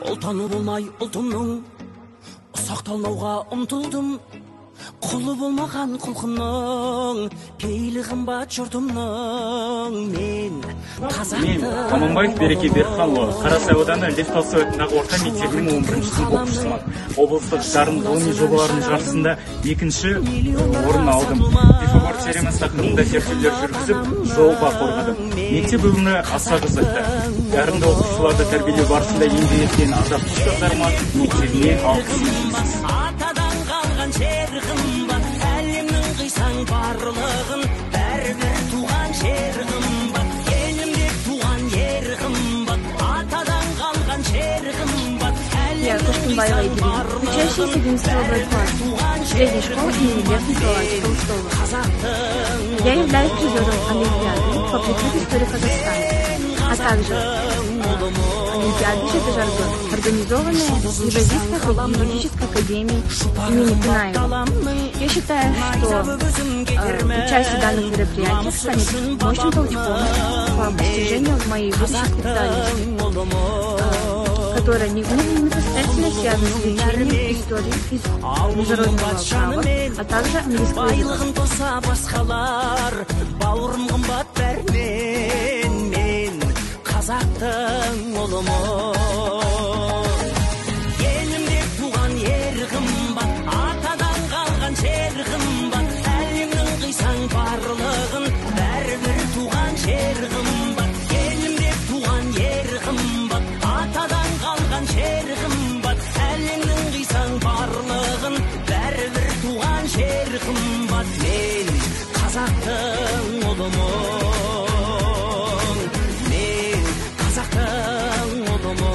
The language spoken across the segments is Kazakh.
Ұлтаны болмай ұлтымның ұсақталмауға ұмтылдым. Құлы болмаған құлқынның, пейілі қымбат жұртымның. Мен Мен Аманбаев Береке Берікханұлы, Қарасай ауданы Лев Толстой атындағы орта мектебінің 11 сынып оқушысымын. Облыстық дарын ғылыми жобаларының жарысында екінші орын алдым. Пифагор теоремасы тақырыбында зерттеулер жүргізіп, жоба қорғадым. Мектеп өмірі аса қызықты. Дарынды оқушыларды тәрбиелеу барысында еңбек еткен атақты ұстаздарыма, мектебіме алғысым шексіз. Атадан қалған жер қымбат, әлемнің қисаң барлығын, бәрібір туған жер қымбат. Елім деп туған ер қымбат, атадан қалған жер қымбат. Я Кошкинбаева Айгерим, учащаяся 11 Б класса средней школы имени Льва Николаевича Толстого. Я являюсь призером Олимпиады по предмету истории Казахстана, а также Олимпиады «Жеті-жарғы», организованные Евразийской юридической академией имени Кунаева. Я считаю, что участие в данных мероприятиях станет мощным толчком по достижению моей будущей специальности, которая непосредственно связана с изучением истории международного права, а также английского языка. Байлығын тоса басқалар, бауырым қымбат бәрінен, мен қазақтың ұлымын. Елім деп туған ер қымбат, атадан қалған жер қымбат. Әлемнің қисаң барлығын, бәрібір туған жер қымбат. Елім деп туған ер қымбат, атадан қалған жер қымбат. Әлемнің қисаң барлығын, бәрібір туған жер қымбат. Мен қазақтың ұлымын, мен қазақтың ұлымын.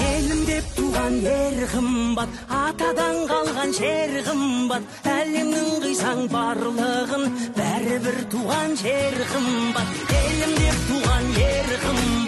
Елім деп туған ер қымбат, атадан қалған жер қымбат. Әлемнің қисаң барлығын, бәрібір туған жер қымбат. Елім деп туған ер қымбат.